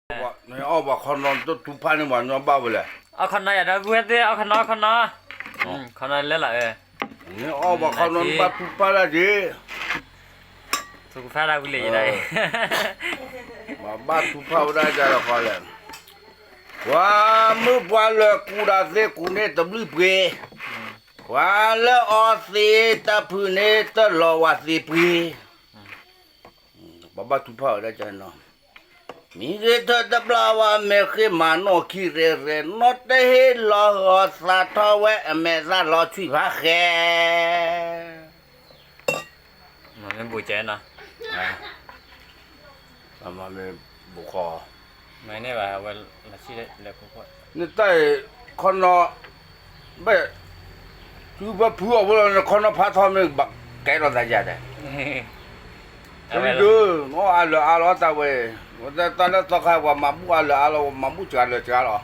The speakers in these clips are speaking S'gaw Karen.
နအီၣ်ပှၤခီနီၤ တတူၢ်ဖးန့ၢ်ပှၤညီဘၣ်ဝဲလဲၣ်. အခီနီၤယၤဒီပုၢ်ဝဲၢ်သ့ၣ် အခီနီၤ အခီနီၤ, ခီနီၤလၢလီၤအၢ, နအီၣ်ပှၤခီနီၤ နဘၣ်တူၢ်ဖးဒၣ်က့ၤ, တူၢ်ဖးဒၣ်ဝံၤလံယဒၣ်, ဘၣ်တူၢ်ဖးဝဲဒၣ်ကဒီးဃီလဲၣ်. ပှၤမုၣ်ပှၤလၢာ်ကူၣ်တၢ်သ့ကူၣ်န့ၢ်တဘျုးပှ့ၤ, ပှၤလၢအီသံးတၢ်ဖုးန့ၢ်တလီၤဝၤသံးပှ့ၤ, ပှၤဘၣ်တူၢ်ဖးဝဲဒၣ်ကနီၤ, မ့ၢ်ဂ့ၤထၢၣ်တဘျီဝဲ မဲာ်ဃ့မၤနီၢ်ခံရဲရဲ နီၢ်တဟ့ၣ်လီၤဂီၤသးထီၣ်ဝဲ အမဲာ်သၣ်လီၤဆံၣ်ဖးဃဲ မ့ၢ်ဘူးကဲနီၤ, မ့ၢ်ဘူးဃီ, မ့ၢ်န့ၣ်ဘၣ်ဝဲ, နတၢ်အံၤ ခီနီၤ, ဘဲၣ်, သုဖဲဖုအီၣ်ဖိလီၤ နခီနီၤဖးထီမ့ၢ်ဘၣ်ကဲထီၣ်သးယၤဒဲး, အဝဲဒုး, အလၢအါလီၤတၢ်ဝဲ, တၢ်လၢသီခါပှၤမၤဘူၣ်အလၢအါလီၤ မၤဘူၣ်စှၤလၢစှၤလီၤ,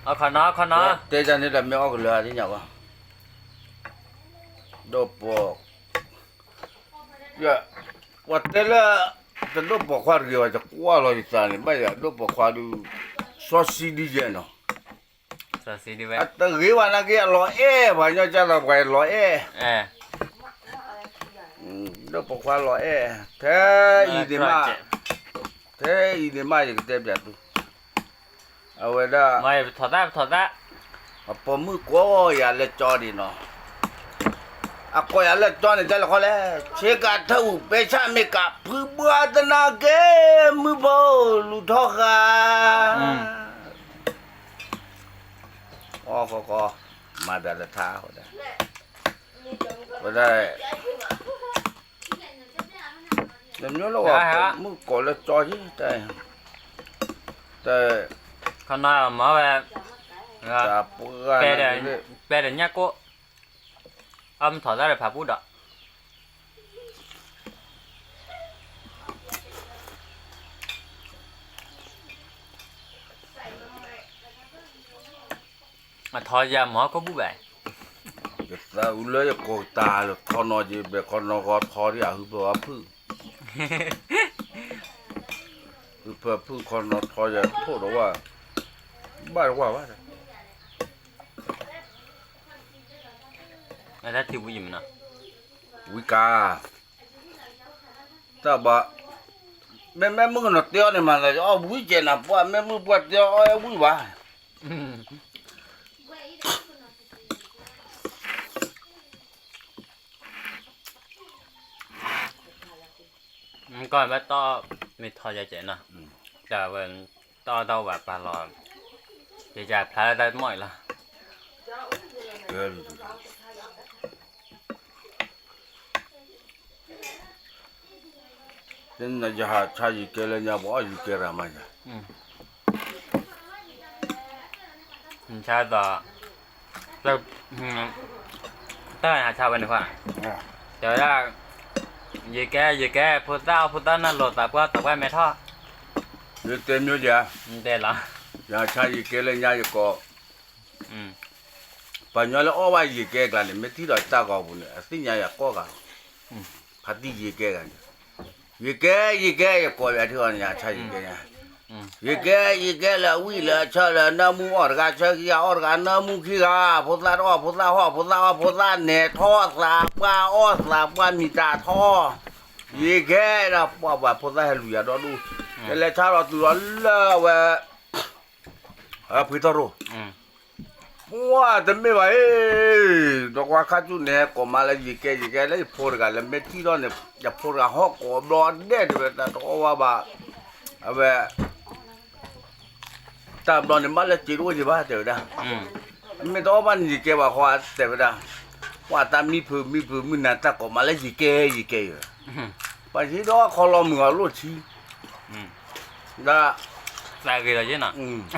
အခီနီၤ အခီနီၤ, တဲတၢ်န့ၣ်ဒီးမ့ၢ်အီၣ်ကလၢာ်သ့ၣ်ညါဘၣ် ဒိၣ်ပိာ်, ပှၤတဲလၢ တဒိၣ်ပိာ်ခွါတဂ့ၤဘၣ် ယကွၢ်လီၤယသးန့ၣ် ဘၣ်ယၤဒိၣ်ပိာ်ခွါဒုး, စီဆှံဒ်ယဲနီၤ, အတဂ့ၤဘၣ်နာ်က့ အလီၤအဲၣ် ပှၤကညီကၢ်သိးပှၤလီၤအဲၣ်, ဒိၣ်ပိာ်ခွါလီၤအဲၣ်, ထဲအံၤန့ၣ်မး, ထဲအံၤန့ၣ်မး ယကတဲပျးသု အဝဲဒၣ်, အပိာ်မုၣ်ကိးယၤလၢကၠီဒံးနီၤ, အကိးယၤလၢကၠီန့ၣ် တဲလၢခီလဲၣ်, ဆ့ကၤထၢၣ်အူးပဲဆၣ်မ့ၢ်ကး ဖုဘှါတနာ်က့ၤ မုၢ်ဖိလူၤထီၣ်ဃာ်, အီၣ်ဃီဃီ, မၤဒၣ်လၢထါဃီဒၣ်, ဝဲဒၣ် တမ့ၢ်လၢဝဲ မုၣ်ကိးလၢကၠီယံၤ, တၢ်, ခီနီၤမၤဝဲ, ပဲဒီးညၣ်ကိၣ်, အမထီၣ်သၣ်ဒီးဖးပူၣ်ဒီး အထီယၤမၤဟီၣ်ခိၣ်ဘူၣ်ဘၣ်, ယသးအုးလၢယကိးတၢ်လၢခီနီၤက့ၤ ဘဲခီနီၤဂီၤထီဒံး အဟုဖၢၣ်အီဖုၣ်, ဟုဖၢၣ်ဖုၣ်ခီနီၤထီယၤထိၣ်ဒီးဝဲ, ဘၣ်တဝၢ်ဘၣ်, ဝံကါ, တၢ်ဘၣ်, မ့မ့ၢ်မုၣ်ကနီၤတဲအီၤန့ၣ်မးလၢ အီၣ်ဝံကဲနၤပှၢ် မ့မ့ၢ်ပှၢ်တဲအီၤအီၣ်ဝံဘၣ် ကီၢ်ဘၣ်တီၢ်မ့ၢ်ထီယၤကဲနီၤ, တၢ်ဝဲ တီၢ်တၢ်အိၣ်ဘၣ်ပာ်လီၤ, ယကဖျါလၢတၢ်မီၢ်အံၤလီၤ, ယဟးဆါယံၤကဲလၢညါ ပှၤအီၣ်ယံၤကဲရၤမးယၤ, ဆါသိး တၢ်ဟးဆါဝဲန့ၣ်ခွါ, တဲဝဲဒၣ်, ယကဲ ယကဲ ဖိသၣ်အီၣ်ဖိသၣ်နၢ်လိၤသးပှၢ်သးပှၢ်မဲထီၣ်, ယတဲမ့ၢ်ယၤ, တဲလီၤ, ယဟးဆါယံၤကဲလၢညါယကိး, ပှၤညီလၢအီၣ်ဘၣ်ယံၤကဲကျါန့ၣ် မ့ၢ်ထံၣ်ဒီးတၢ်ဂီၤပူၤန့ၣ် အသ့ၣ်ညါယၤကိးဂၤလီၤ, ဖါတံၢ်ယံၤကဲဂၤန့ၣ်, ယကဲ ယကဲ ယကိးယၤထံၣ်အီၤန့ၣ် ယဟးဆါယံၤကဲညါ ယကဲယကဲလၢအဝံၣ်လၢအဆၢလၢနၢမူအီၣ်တဂၤဆၢခံဂၤအီၣ်တဂၤနၢမူခံဂၤ, ဖိသၣ်တအီၣ်ဖိသၣ်ဟီၣ် ဖိသၣ်အီၣ်ဖိသၣ်နဲၣ်ထီၣ်သးပှၢ်အီၣ်သးပှၢ်မံၤတၢ်ထီၣ်, ယကဲဒီးပှၤဘၣ်ဖိသၣ်ဟဲလူၤယၤဒီဒူၣ်, ကလဲၤဆါလီၤတုၤလီၤလၢအဝဲ ဖှံထီၣ်ရိၣ် ပှၢ်တမ့ၢ်ဘၣ်အံၤ, ဒီးကွၢ်ခါဆူၣ်န့ၣ် ကိးမးလၢယကဲယကဲလၢယဖိတဂၤလၢမ့ၢ်ထံၣ်ထီၣ်န့ၣ် ယဖိတဂၤဟီၣ်ကိးဘျီဒဲးတဝဲတၢ်တအီၣ်ဝဲဘၣ်, အဝဲ တၢ်ဘျီန့ၣ် ဘၣ်လၢစ့တအိၣ်ယံၤဘၣ်တဲဝဲဒၣ်, မ့ၢ်တအီၣ်ဘၣ်န့ၣ်ယကဲဘၣ်ဃီတဲဝဲဒၣ်, ပှၢ်တၢ်မံဖုးမံဖုးမုၢ်နၤတၢ်ကိးမးလၢယကဲယကဲယၤ, ပှၤယဟံၣ်ဒီးခီလီၤမုၢ်အလိၣ်ဆံ ဒ် သးဂ့ၤလီၤယဲနီၤ,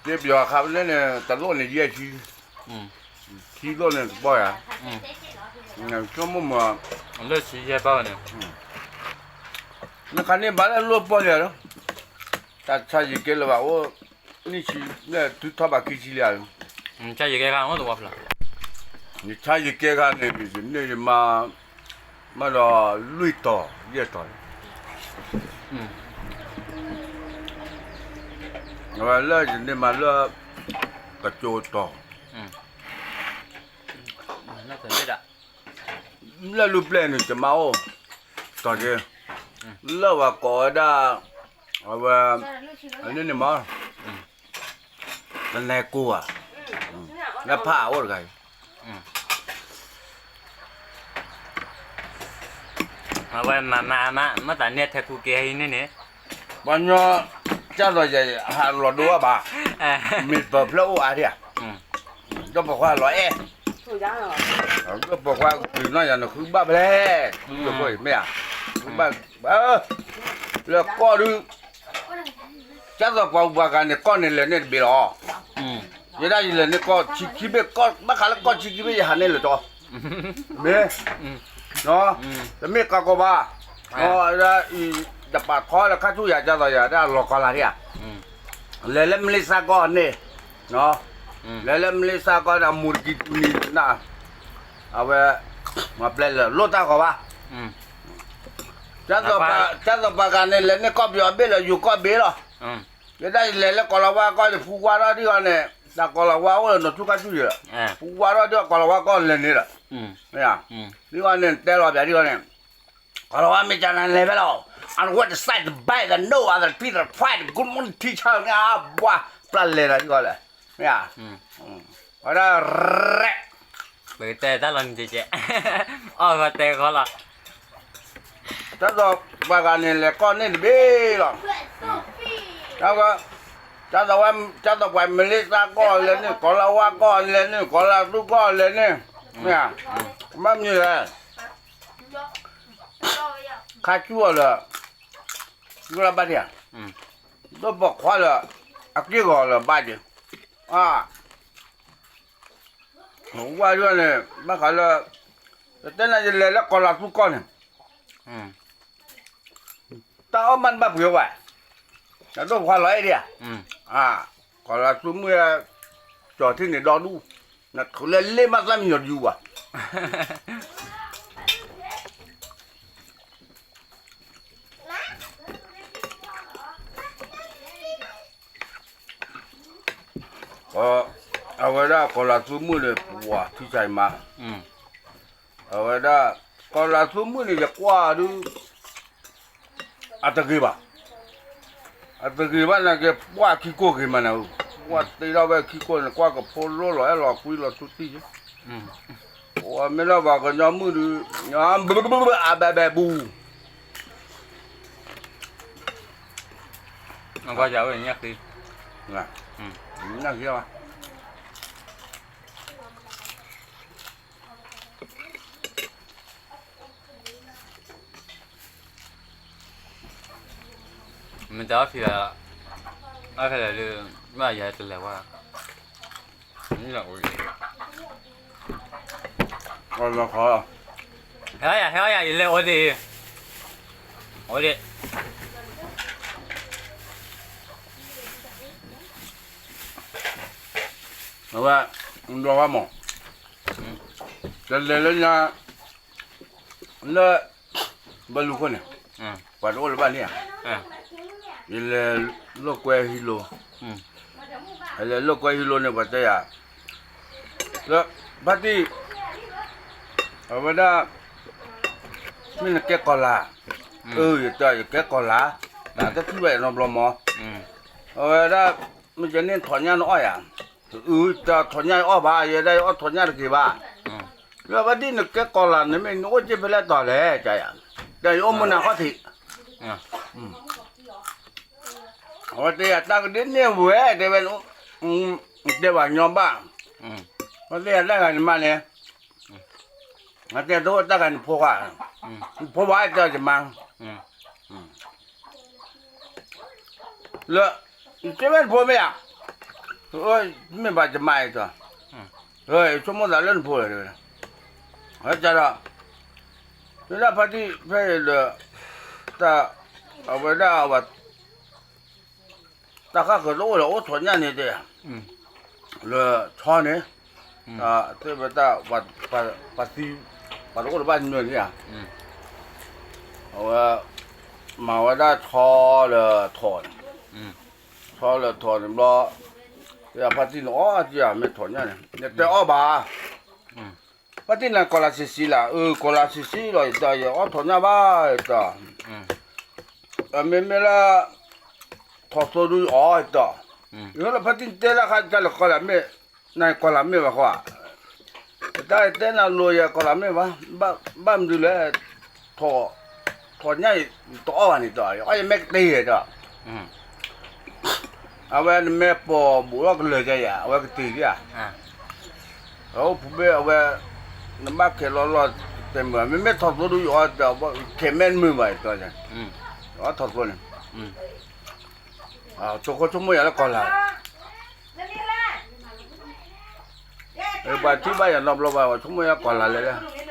က့ပယီၤအခါဖဲန့ၣ် တလိၣ်န့ၣ်ယဲၢ်ဆံ, ထံလိၣ်န့ၣ်တပီၢ်ယၤ, ဆိကမိၣ်မး, လၢဆံယဲၢ်ပီၢ်န့ၣ်, နခါန့ၣ်ဘၣ်လၢလိၣ်ပီၢ်ယၤလီၤ, တၢ်ဆါယံၤကဲလၢၤဘၣ်အိၣ်, နံၣ်ဆံ, လၢတုၤထီၣ်ဘၣ်ခံဆံလံဧါ, ဆါယံၤကဲခါအိၣ်တဝီဖျၢၣ်, ယဆါယံၤကဲခါန့ၣ် ယန့ၢ်ယမါ, မ့ၢ်ဒီးလွံၢ်တီၤယဲၢ်တီၤ, အဝဲလၢယန့ၢ်မးလၢ ကကၠိတီၤ, လၢလူပျဲၢ်န့ၣ် ယမါအိၣ်တီၤက့ၤ, လၢပှၤကိးဝဲဒၣ်, အဝဲ, အန့ၣ်န့ၣ်မး, တနၤကိၢ်ဧါ, လၢဖးအိၣ်တဂၤအံၤ အဝဲမၤမၤမၤ မ့ၢ်သးန့ၢ်ထဲကူက့ၤဟံးန့ၢ်န့ၣ်, ပှၤညီ, ကၢ်သိးယဲ ဟးလီၤဒိဘၣ်, မ့ၢ်ပၢၤဖျၢၣ်အိၣ်အါဒံးဧါ, ဒီးပိာ်ခွါလီၤအဲၣ်, ဒီးပိာ်ခွါကပျံၤနီၢ်ယၤန့ၣ်ဃုဘၣ်ဖဲလဲၣ်, မ့ၢ်ဧါ, ဃုဘၣ်, လၢကီၢ်ဒုး, ကၢ်သိးပှၤပှၤဂၤန့ၣ် ကီၢ်န့ၣ်လဲၤန့ၢ်တဘ့ၣ်လီၤ, ယဲဒၣ်ယလဲၤန့ၢ်ကီၢ်ဆံခံဘ့ၣ်, ဘၣ်ဃးလၢကီၢ်ဆံခံဘ့ၣ် ယဟးန့ၢ်လၢၤတီၤ, မ့ၢ် တမ့ၢ်ကီၢ်ကီၢ်ဘၣ်, အံၤ, တပာ်ထီလၢခါဆူယၤ ကၢ်သိးယၤ တၢ်လီၤကီၢ်လၢ်ဒံးဧါ, လဲၤလၢမလ့ၡါကီၢ်န့ၣ်, လဲၤလၢမလ့ၡါကီၢ်န့ၣ် အမူတကံၢ်တူၢ်နံၤနၤ, အဝဲ, မၤပျဲလၢလိၣ်တၢ်ဂီၤဘၣ်, ကၢ်သိးပှၤဂၤန့ၣ် လဲၤန့ၢ်ကီၢ်ပယီၤဘ့ၣ်လၢ ယိၤကီၢ်ဘ့ၣ်လီၤ, ယဲဒၣ်ယလဲၤလၢကီၢ်လီၤဝါကီၢ်န့ၣ် ဖူဝါထီၣ်ဒံးအီၤန့ၣ်, တၢ်ကီၢ်လီၤဝါအိၣ်လၢနီၢ်ထူခါဆူယဲ, ဖူဝါထီၣ်ဒံးအီၤ ကီၢ်လီၤဝါကီၢ်လဲၤန့ၣ်ဒီး, မ့ၢ်ဧါ, ဒ်အီၤန့ၣ် နတဲလီၤပျးဒ်အီၤန့ၣ်, ကီၢ်လီၤဝါမ့ၢ်ကနၤလဲၤဖဲလဲၣ်, I don't want to side the bike, I know other people fight, good morning teacher န့ၣ် အဘှါ, ပျၢ်လဲၤဒီးဒ်အီၤလဲၣ်, မ့ၢ်ဧါ, ဝဲဒၣ်, ပကတဲတၢ်လီၤနံၤကဲး, အီၣ်ဂီၤတဲဂီၤလီၤ, ကၢ်သိးပှၤဂၤန့ၣ် လဲၤကီၢ်န့ၣ်တဘ့ၣ်လီၤ, ကၢ်သိးဝဲ, ကၢ်သိးပှၤမလ့ၡါကီၢ်လဲၤန့ၢ်, ကီၢ်လီၤဝါကီၢ်လဲၤန့ၢ်, ကီၢ်လၢ်သူကီၢ်လဲၤန့ၢ်, မ့ၢ်ဧါ, မ့ၢ်မနုၤလဲၣ် ခါဆူအီၤလၢ, ဆူလၢဘၣ်ဒံးဧါ, ဒီးပိာ်ခွါလၢ, အက့ၢ်ဂီၤလၢဘၣ်က့ၤ, အ, ဝါဒ်န့ၣ် ဘၣ်ဃးလၢ, တတဲနၤယလဲၤလၢကီၢ်လၢ်သူကီၢ်န့ၣ်, တၢ်အီၣ်မးနဘၣ်ပှ့ၤဝဲ, နဒိၣ်ခွါလီၤအဲၣ်ဒံးဧါ, ကီၢ်လၢ်သူမုၣ်, ကၠီၤထံၣ်န့ၣ်ဒီဒူၣ်, နထုးလၢလ့ၣ်မးသၣ်မံယီၤဒယူဘၣ် အဝဲဒၣ်ကီၢ်လၢ်သူမုၣ်န့ၣ် ပှၤထံဆါအံၤမး, အဝဲဒၣ်, ကီၢ်လၢ်သူမုၣ်န့ၣ် ယကွၢ်ဒုး, အတဂ့ၤဘၣ်, အတဂ့ၤဘၣ်နာ်က့ ပှၢ်ခံကိၢ်ဂ့ၤမးနၤဧၢ, ပှၢ်တ့ထီၣ်ဝဲခံကိၢ်န့ၣ် ကွၢ်ကဖိလိၣ်လီၤအဲၣ်လီၤကွံလီၤထူတံၢ်, အမ့ၢ်လၢပှၤကညီမုၣ်ဒုး, အဘဲဘဲဘူ ကွၢ်ဝဲညၣ်ဃံ, ညၣ်ဃံ, မ့ၢ်တၢ်အီၣ်ဖံး, အီၣ်ဖဲလဲၣ်လၢ, မ့ၢ်ယဲတလဲၤဝဲ, လီၤခီ, ဟဲယၤ ဟဲယၤ ယလဲၤအိၣ်ဒံး, အိၣ်ဒံး အဝဲ, ဘျီဝဲမး, တလဲၤလၢညါ, လၢ, ဘၣ်လူၤခိၣ်န့ၣ်, ပှၤတအိၣ်လၢၤဘၣ်န့ၣ်ဧါ, ယလဲၤလိာ်ကွဲဟံၣ်လိၤ, ယလဲၤလိာ်ကွဲဟံၣ်လိၤန့ၣ် ပှၤတဲယၤ, လၢ, ဖါတံၢ်, အဝဲဒၣ်, မ့ၢ်နကဲကီၢ်လၢ်, အၢ ယတဲယကဲကီၢ်လၢ်, တၢ်တထံၣ်ဘၣ်ယနီတဘျီမး, အဝဲဒၣ်, မ့ၢ်ကဲန့ၣ်ထီၣ်ညၣ်နအီၣ်ယၤ, အၢတၢ်ထီၣ်ညၣ်အီၣ်ဘၣ် ယဲဒၣ်ယအီၣ်ထီၣ်ညၣ်တက့ၤဘၣ်, လၢဖါတံၢ်နကဲကီၢ်လၢ်န့ၣ်မ့ၢ်နအိၣ်က့ၤဖဲလဲၣ်တီၤလဲၣ် ယၤ, တၢ်ယအိၣ်မူနၤခီၣ်ထံး, အဝဲတဲယၤတၢ်ကဒုန့ၢ်ဝဲတဲဝဲ, တဲဘၣ်ညီဘၣ်, အဝဲတဲယၤတၢ်ဂၤန့ၣ်မးန့ၣ်, အတဲတအိၣ်တၢ်ဂၤန့ၣ်ဖိခွါ, ဖိခွါတဲယမါ, လၢ, တဲဝဲနဖိမ့ၢ်ဧါ, မ့ၢ်ဘၣ်ယမါအံၤတီၤ, ဆိကမိၣ်သးလၢနဖိလီၤ, ဝဲကဒီး, တဲဒၣ်ဖါတံၢ်ဖဲအံၤဒီး, တၢ်, အဝဲဒၣ်, တၢ်ဃၣ်ဃၢၤတအိၣ်ဒီးအိၣ်ထီၣ်ညၣ်န့ၣ်တဲ, လၢဆီန့ၣ်, သ့ၣ်ဝဲတၢ်, ပှၤသံ, ပှၤတအိၣ်လၢၤဘၣ်နၢၤန့ၣ်ဧါ, အဝဲ မၤဝဲဒၣ်ဆီလၢထိးန့ၣ်, ဆီလၢထိးန့ၣ်ဘျီ, ဖါတံၢ်န့ၣ်အီၣ်က့ၤ မ့ၢ်ထိးညၣ်န့ၣ် နတဲအီၣ်ဘၣ်, ဖါတံၢ်န့ၣ်ကီၤလၤဆံးဆံးလၢ, အၢ ကီၤလၤဆံးဆံးလီၤ ယတဲ ယအီၣ်ထိးညၣ်ဘၣ် ယတဲ, မ့မ့ၢ်လၢ ထိးသိဒုအီၣ် ယတဲ, ယဟဲလၢဖါတံၢ်တဲလၢခါ ယတဲလၢကီၤလၤမ့ၢ်, နကီၤလၤမ့ၢ်ဘၣ်ဃီ, ယတဲတဲနၤလိၤ ယကီၤလၤမ့ၢ်ဘၣ်, ဘၣ်မနုၤလဲၣ်, ထိး, ထိးညၣ်အံၤ တအီၣ်ဘၣ်န့ၣ် ယတဲ ယအီၣ်ယမဲာ်ကတ့ၢ် ယတဲ အဝဲနမဲာ်ပိာ်ဘူးထီၣ်ကလၢာ်ကဲယၤ အဝဲကတ့ၢ်ဒံးဧါ, အအိၣ်ဖုဘ့ၣ်အဝဲ, နဘၣ်ခဲးလီၤလီၤတဲမုာ် မ့မ့ၢ်ထိးသိဒုယအီၣ်တဲ, ခဲးမဲာ်တမုာ်ဘၣ် ယတဲ, အီၣ်ထိးသိန့ၣ်, ဆိကမိၣ်ဆိကမိၣ်ယၤလၢကီၤလၤ, ပှၤထံၣ်ဘၣ်ယၤနီတဘျီဘၣ် ဆိကမိၣ်ယၤကီၤလၤလဲၣ်လဲၣ်,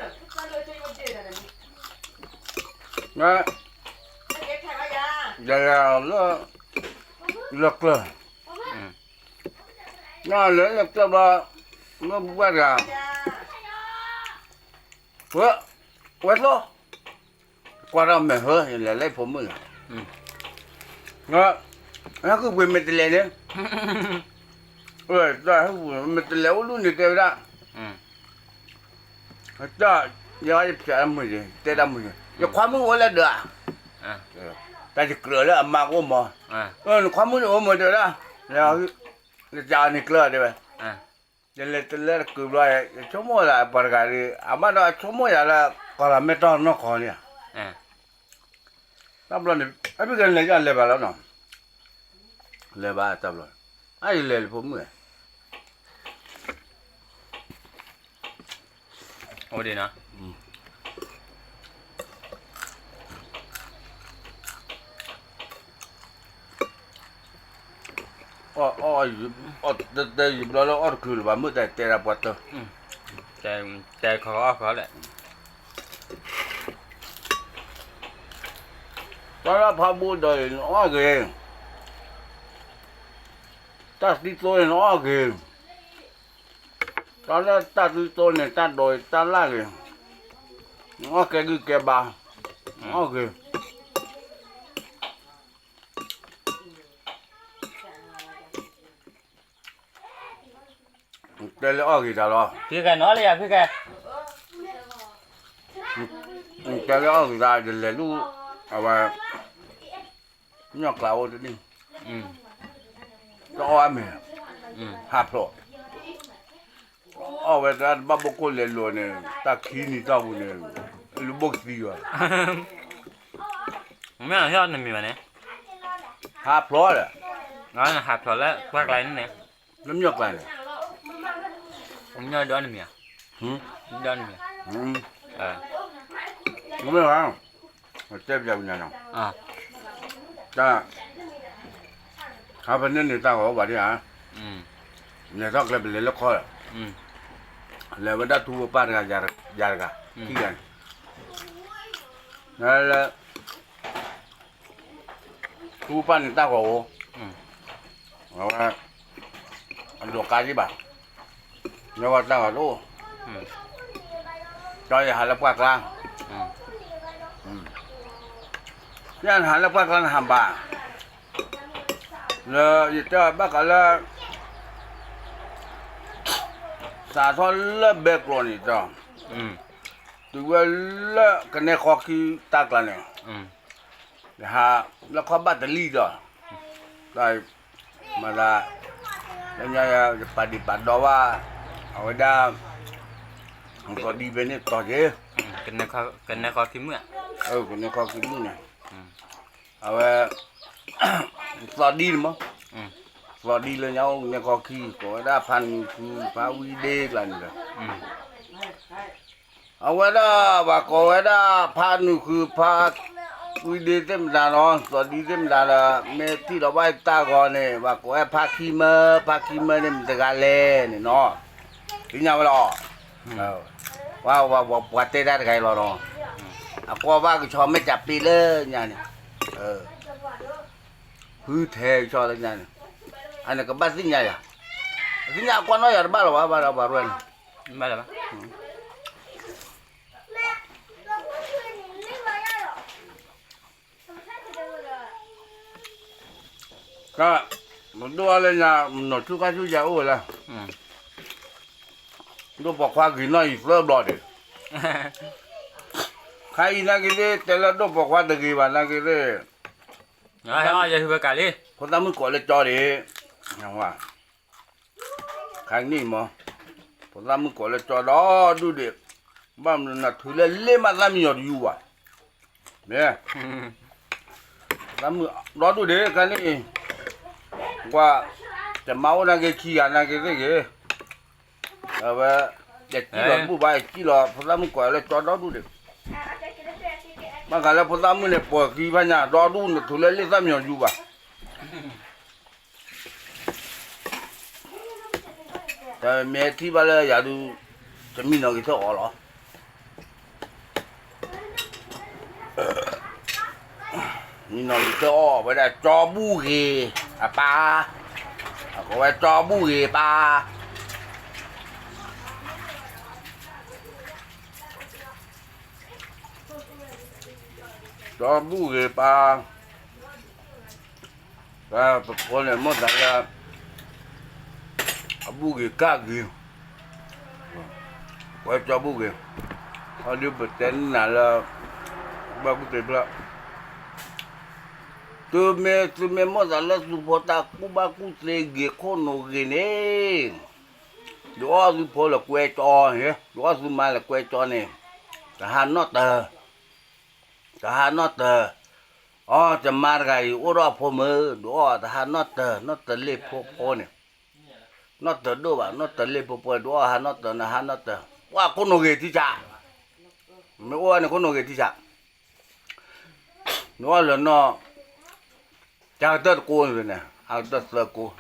ယၤယၤလၢ, လၢကျၢၤ, နလဲၤလၢကျၢၤဘျီ, လၢပှၢ်တဂၤ, ဝဲ, ဝဲသိ, ကွၢ်ထီၣ်မဲာ်ဟၢ ယလဲၤလၢဖိမုၣ်လီၤ, ဟဲဃုပှ့ၤမ့ၢ်တလဲၤန့ၣ်, မ့ၢ်တလဲၤအိၣ်ဒူၣ်န့ၣ်တဲဝဲဒၣ်, တၢ်, ယဖျဲးတၢ်မုာ်ယၤ တဲတၢ်မုာ်ယၤ ယခွါမုၣ်အိၣ်လၢဒၢးဧါ, တၢ်ယကြၢးလၢအမါကအိၣ်မး, နခွါမုၣ်န့ၣ်အိၣ်မးတဲဝဲဒၣ်, ယကန့ၣ်ကျၢၤတဲဝဲ, ယလဲၤတလဲၤတကုာ်ဘျီ, ယဆိကမိၣ်လၢပှၤတဂၤဒီး အဘၣ်ဒီးအဆိကမိၣ်ယၤလၢ ကီၤလၤမဲာ်တီၢ်နီၢ်ကီၢ်န့ၣ်ဧါ, တၢ်ဘျီန့ၣ် အဘိကလဲၤလဲၤဘၣ်လီၤနီၤ, လဲၤဘၣ်တၢ်ဘျီ, အယလဲၤလၢဖိမုၣ်ဧါ အိၣ်ဒံးနီၤ, အီၣ်, အီၣ်, တဲယံာ်ဘျီလၢအီၣ်တချုးလၢၤဘၣ် မုၢ်တၢ်တဲဒၣ်ပှၤတၢၢ်, တဲခီအီၣ်ခီလဲၣ်, တၢ်လၢဖးဘိဒီးအံၤနအီၣ်ဂ့ၤ, တၢ်သံသိန့ၣ်နအီၣ်ဂ့ၤ, တၢ်လၢတၢ်သံသိန့ၣ် တၢ်ဒိးတၢ်လၢ်ဂ့ၤ, နအီၣ်ကဲဂုၢ်ကဲဘါ, နအီၣ်ဂ့ၤ တဲလၢအီၣ်ဂ့ၤတၢ်လီၤ, ဖံကဲနီၤလၢယၤဖံကဲ, တဲလၢအီၣ်ဂ့ၤတၢ် ယလဲၤလူၤ, အဝဲ, ညီကျးအိၣ်တဒံၣ်, တအီၣ်အါမ့ၢ်, ဟးဖျိး, အီၣ်ဝဲတၢ်တဘၣ်ဘိၣ်ကိၣ်လဲၤလိာ်န့ၣ် တၢ်ခံနံၤတီၢ်ပူၤန့ၣ်, လူၤဘိၣ်ကသံယီၤ, မ့ၢ်ဟဲအီၣ်နမံၤဘၣ်န့ၣ်, ဟးဖျိးဒီး, ဟးဖျိးလၢပှၢ်ကျါန့ၣ်န့ၣ်, လၢမျီၢ်ကျါန့ၣ်, မ့ၢ်ဒီးနမံၤ, မ့ၢ်, မ့ၢ်, တဲပျးပညါနီၤ, တၢ်, ဟးဖဲန့ၣ်န့ၣ်တၢ်ဂီၤအိၣ်ဘၣ်ဒံးဧါ, လဲၤထီၣ်ကျဲပလဲၤလၢခီ, လဲၤဝဲဒၣ်ထူဖိပၢ်တဂၤ, ယၤတဂၤ, ခံဂၤန့ၣ်, လၢ ထူပၢ်န့ၣ်တၢ်ဂီၤအိၣ်, အဝဲ, အဒိးကါဒံးဘၣ်, လၢဝဲတၢ်ဂီၤတအိၣ်, ဒီးယဟးလၢပှၢ်ကျါ, ယဟးလၢပှၢ်ကျါနဟးဘၣ်, လၢယတဲဘၣ်ဃးလၢ စးထီၣ်လၢဘဲကျိးန့ၣ်ဒီး, တုၤဝဲလၢကနဲခီခံတၢ်ကျါန့ၣ်, ယဟးလၢခီဘၣ်တလံၣ်ဒီး, တၢ်, မၤသး, လၢညါယပာ်ဒံးပာ်ဒီဘၣ်, အဝဲဒၣ်, ကီၤဒံဖဲန့ၣ်တီၤက့ၤ, ကနဲခီခံမုၣ်, ကနဲခီခံမုၣ်န့ၣ်, အဝဲ, သီဒံန့ၣ်မး, သီဒံလၢညါအိၣ်ကနဲခီခံ ကိးဝဲဒၣ်ဖးနုာ်ဃု ဖးဝံဒ့ကျါန့ၣ်ဒီး, အဝဲဒၣ် ပှၤကိးဝဲဒၣ် ဖးနုာ်ဃုဖးဝံဒ့သ့ၣ်မတၤနီၤ သီဒံသ့ၣ်မတၤဒီး မ့ၢ်ထံၣ်ဒီးဘၣ်တၢ်ဂီၤန့ၣ် ပှၤကိးဝဲဖးခံမၢ ဖးခံမၢန့ၣ်မတၤတဂၤလဲၣ်န့ၣ်နီၤ သ့ၣ်ညါဝဲလီၤ. ပှၤတဲတၢ်တဂၤအံၤလီၤနီၤ အကွၢ်ဘၣ်ကဆီမဲာ်ကၠးပ့လၢညါန့ၣ် ဖုထဲကဆီလၢညါန့ၣ် အန့ၣ်ကဘၣ်သ့ၣ်ညါယၤ သ့ၣ်ညါအကွၢ်နီၣ်ယၤတဘၣ်လီၤဘၣ် ဘၣ်ဒီးပှၤရဲၣ်န့ၣ် ဘၣ်လီၤဘၣ် မ့ၢ် တၢ်, ပဒိၣ်အီၤလၢညါ, မနီၤဆူၣ်ခါဆူၣ်ယၤအိၣ်ဝဲလၢ, ဒိၣ်ပိာ်ခွါဂ့ၤနီၢ်အံၤသၢဘျီဒံး, ခါအံၤနာ်က့သ့ၣ် တဲလၢဒိၣ်ပိာ်ခွါတဂ့ၤဘၣ်နာ်က့သ့ၣ်, ဖိသၣ်မုၣ်ကိးလၢကၠီဒံး, ခါန့ၣ်မး, ဖိသၣ်မုၣ်ကိးလၢကၠီဒီဒူၣ်ဒံး, ဘၣ်မနုၤနၤထုးလၢလ့ၣ်မးသၣ်မံယီၤတယူၤဘၣ်, မ့ၢ် သၣ်မုၣ်ဒီဒူၣ်ဒံး ခါန့ၣ်, ကွၢ်, တမါအိၣ်နာ်က့ခံဂၤနာ်က့သ့ၣ်ဂ့ၤ, အဝဲ, ယစံၣ်လီၤတဘူၣ်ဘၣ် ယစံၣ်လီၤ ဖိသၣ်မုၣ်ကိးလၢကၠီဒီဒူၣ်ဒံး, ဘၣ်ဃးလၢဖိသၣ်မုၣ်န့ၣ် ပှၤခံဖးညါ ဒီဒူၣ်နထုးလၢလ့ၣ်သၣ်မံယီၤတယူၤဘၣ် တမ့ၢ်ထံၣ်ဘၣ်လၢယၤဒုး, တမံနီၤက့ၤထၢၣ်အီၤလီၤ. မံနီၤက့ၤထၢၣ်အီၤဝဲဒၣ်ကၠီဘူၣ်ဂ့ၤအပၢ်, အကိးဝဲကၠီဘူၣ်ဂ့ၤပၢ်, ကၠီဘူၣ်ဂ့ၤပၢ် ပဖိန့ၣ် မိၣ်သးလၢ အဘူၣ်ဂ့ၤကၢ်ဂ့ၤ, ဝဲကၠီဘူၣ်ဂ့ၤ, အဒုးပတဲနၤလၢ ဘၣ်ကူၣ်သ့ဖျၢၣ်, သုမ့ၢ် သုမ့ၢ်မိၣ်သးလၢသုဖိတၢ်ကူၣ်ဘၣ်ကူၣ်သ့ဂ့ၤခိၣ်နူာ်ဂ့ၤန့ၣ်, ဒုးအီၣ်သုဖိလၢကွဲကၠီန့ၣ်, ဒုးအီၣ်သုမါလၢကွဲကၠီန့ၣ်, တဟးနီၣ်တၢၤ တဟးနီၣ်တၢၤ, အီ တမါတဂၤအံၤ အိၣ်ဒီးအဖိမုၣ် ဒုးအီၣ်တဟးနီၣ်တၢၤ နီၣ်တၢၤလ့ၣ်ဖိဖိန့ၣ်, နီၣ်တၢၤဒိၣ်ဘၣ် နီၣ်တၢၤလ့ၣ်ဖိဖိ ဒုးအီၣ်ဟးနီၣ်တၢၤ နဟးနီၣ်တၢၤ, ပှၤခိၣ်နူာ်ဂ့ၤထံဆး, မ့ၢ်အိၣ်ဝဲန့ၣ်ခိၣ်နူာ်ဂ့ၤထံဆး, နအီၣ်လၢနီၢ် ကၢ်ကတၢၢ်တကိးန့ၣ်, အကတၢၢ်သၢကိး,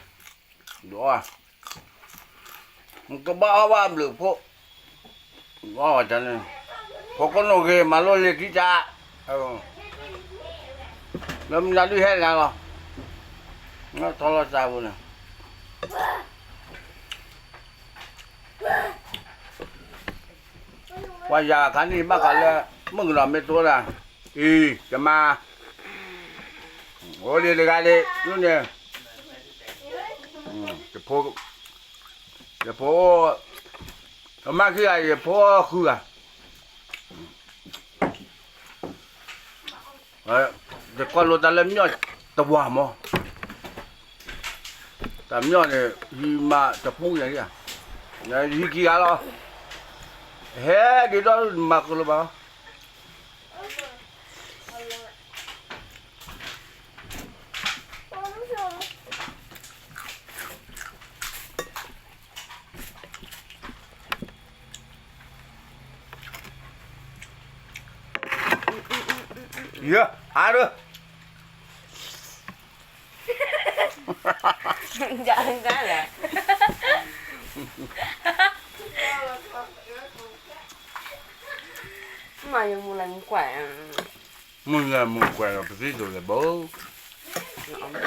ဒုးအီၣ်, နကဘၣ်အီၣ်ဘၣ်ဘျုးဖိ, ဒုးအီၣ်ဝဲန့ၣ်, ဖိခိၣ်နူာ်ဂ့ၤမၤလိလံာ်ထံဆး, လၢမနုၤဒုးဟဲနၤလီၤ, ထီလီၤစၢ်ပူၤန့ၣ် ပှၤယၤခါန့ၣ်ဘၣ်ဃးလၢ မုၣ်ကနီၤမ့ၢ်တိၢ်ဒၣ်, အံၤ ယမါ, အိၣ်လံတဂၤလံ ဒ်န့ၣ်, ယဖိ, ယဖိ, အမါခံဂၤ ယဖိဃုဂၤ ယကွၢ်လိတၢ်လၢမျီၣ်တဝၤမး, တၢ်မျီၣ်န့ၣ် ဟံးမးတပူၤညါ, ဟံးခံဂၤလီၤ, ဟဲဒ်ဒီးမၤကလိဘၣ် ယ, အါရၢ, မုၢ်လၢမုၢ်ကွၢ်ဒီး ပသံသိးလဲၤဘိ, အီၣ်လၢနံ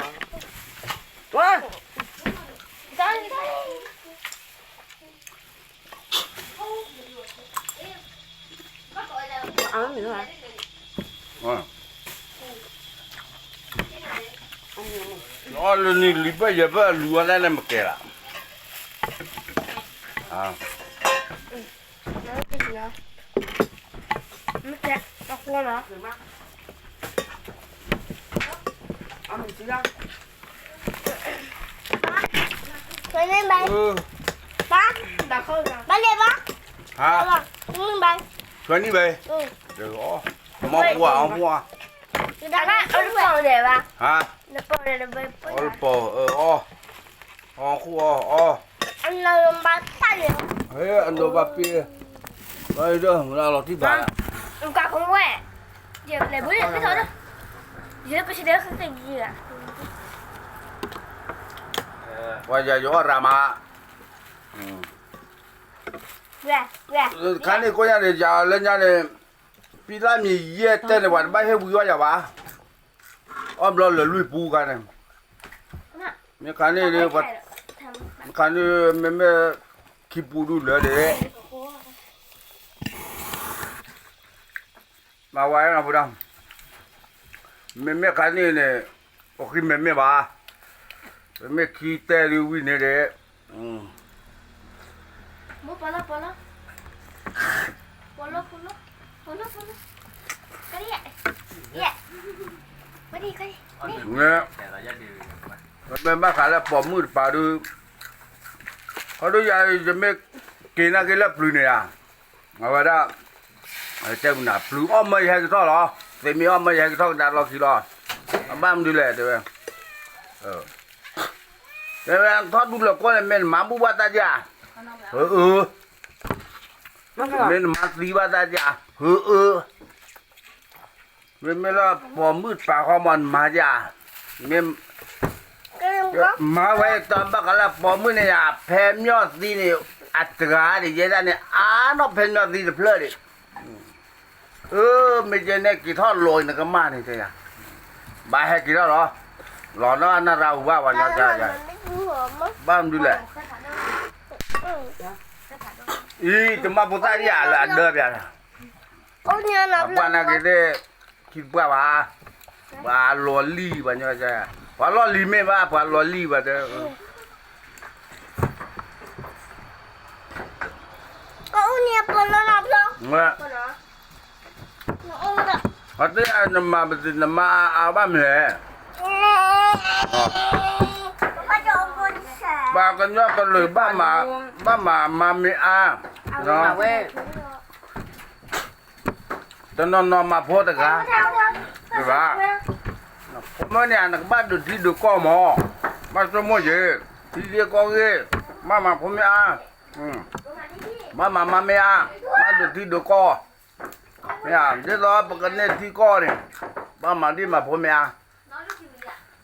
ၤလံၤဘၢၣ်ယဲၢ်ဘၢၣ်အလူၤအီၤဒၣ်န့ၣ်မကဲလၢ်, ဆွဲနံၣ်ဘဲ, ဘၣ်လဲၤဘၣ်, ဟါ, ဆွဲနံၣ်ဘဲ, မီၢ်ပှၢ်အီၣ်ပှၢ်, ဟါ, အီၣ်လပီၢ်, အီၣ်, အီၣ်ဃိအီၣ်အီၣ်, အနီၢ်ဘၣ်ပ့ၢ်, ဘၣ်ဒီးမုၢ်လၢလီၤတံၢ်ဘၣ်, ပှၤယၤယအီၣ်ရၤမး, ခါန့ၣ်ကိးညါန့ၣ် ယၤလၢညါန့ၣ်, ပံလၢမံၤယဲၢ်တဲန့ၣ် ပှၤတဘၣ်ဟ့ၣ်ဝံၤအီၣ်ယၤဘၣ်, အီၣ်ဘျီလၢာ်လွံၢ်ပူခါန့ၣ်, မ့ၢ်ခါန့ၣ်, ခါန့ၣ်မ့မ့ၢ်, ခံပူဒုလၢာ်ဒံး, မၤဝဲနၤဖိဒါ, မ့မ့ၢ်ခါန့ၣ်န့ၣ်, အိၣ်ဃံမ့မ့ၢ်ဘၣ်, မ့ၢ်ခံတဲဒုးဝံၤန့ၣ်ဒီး, မ့ၢ်ဘၣ်ဃးလၢပိာ်မုၣ်တပၤဒုး, ခီဒုးယၤ ယမ့ၢ်က့ၤနာ်က့ၤလၢပျုၤန့ၣ်ဧါ, အဝဲဒၣ် တဲဝံၤနၤ ပျုၤအီၣ်မၢယဟဲကထီၣ်လီၤ, သ့မ့ၢ်အီၣ်မၢယဟဲကထီၣ်ကဒါလီၢ်ခံလီၤ, အဘၣ်မနုၤလဲၣ်တဲဝဲ, တဲဝဲထီၣ်ဒူလၢာ်ကိးန့ၣ် မ့ၢ်နမၤဘူၣ်ဘၣ်တၢ်ယၤ, အၢ, မ့ၢ်နမၤသံဘၣ်တၢ်ယၤ, အၢ, မ့မ့ၢ်လၢပိာ်မုၣ်တပၤဃီမ့ၢ်နမၤယၤ, မ့ၢ် မၤဝဲတဘၣ်ဃးလၢပိာ်မုၣ်န့ၣ်ယၤ ဖဲမျီၢ်သံန့ၣ် အတဂၤဒ်ယဲဒၣ်န့ၣ် အါနီၢ်ဖဲမျီၢ်သံတဖျၢၣ်ဒံး, အၢ မ့ၢ်ကဲန့ၣ်က့ၤထီၣ်လီၤနကမၢ်န့ၣ်တဲယၤ, ဘၣ်ဟဲက့ၤထီၣ်လီၤ, လီၤနီၢ်အနၢ်ရၢဟူဘၣ်ပှၤညီတၢ်ယၤ, ဘၣ်မနုၤလဲၣ်, အံၤ တမၤဖိသၣ်ဒ်ယၤလၢအဒၢပျၤ, ပှၤနာ်က့ၤသ့ၣ်, ခံတပှၢ်ဘၣ်, ပှၤလီၤလံၢ်ဘၣ်ညီ, ပှၤလီၢ်လံၢ်မ့ၢ်ဘၣ် ပှၤလီၤလံၢ်ဘၣ်တဲ, အတဲနမၤပသ့ၣ်နမၤအါအါဘၣ်မလဲၣ်, ပှၤကညီကလုာ် ဘၣ်မၤမၤမ့ၢ်အါ, တနီၤနီၤမၤဖိတဂၤ, ဘၣ်, ဖိမုၣ်န့ၣ် နကဘၣ်ဒုးထံဒုးကီၢ်မး, ဘၣ်ဆိကမိၣ်ယဲ, ထံဂ့ၢ်ကီၢ်ဂ့ၢ်, ဘၣ်မၤဖိမ့ၢ်အါ, ဘၣ်မၤမၤမ့ၢ်အါ, ဘၣ်ဒုးထံဒုးကီၢ်, မ့ၢ်ဧါ, ဒ်သိးပကန့ၢ်ထံကီၢ်န့ၣ်, ဘၣ်မၤဒ်မၤဖိမ့ၢ်အါ,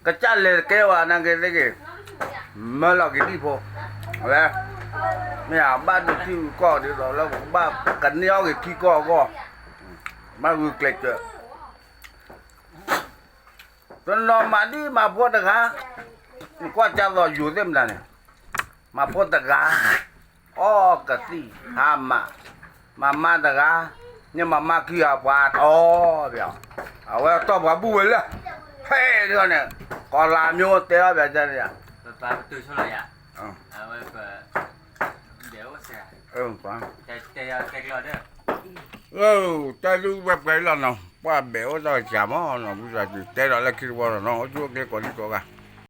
ကစၢ်လဲၤတကဲဝဲနာ်က့ၤသ့ၣ်ဂ့ၤ, မၢလီၤက့ၤဒံၣ်ဖိ, ဝဲ, မ့ၢ်ဧါ, ဘၣ်ဒုးထံဒုးကီၢ်ဒ်သိးလၢပကဘၣ်ကန့ၢ်အီၣ်က့ၤထံကီၢ်အဂီၢ်, ဘၣ်ဂုာ်ကျဲးစၢး တနီၤမၤဒ်မၤဖိတဂၤ, နကွၢ်ကၢ်သိးယိၤသ့ၣ်မတၤန့ၣ်, မၤဖိတဂၤ, အီၣ်ကသံၣ်ဟါမၢ်, မၤမါတဂၤ, န့ၣ်မၤမါခံဂၤပှၤတီၢ်ပျီ, အဝဲတီၢ်ပှၤဘူၣ်ဝဲလၢ, ဟဲဒ်န့ၣ်, ကီၤလၤမ့ၢ်အိၣ်တဲအီၣ်ပျီန့ၣ်, တၢ်ဒုးဝဲပှဲၤလီၤနီၤ, ပှၤဘဲးအိၣ်တၢ်စှၤမးနီၤ, ပှၤစှၤတဲဒီးလၢခံတဝီလီၤနီၤ, အိၣ်ဆူၣ်အိၣ်ချ့ကိးဒံကိးဂၤ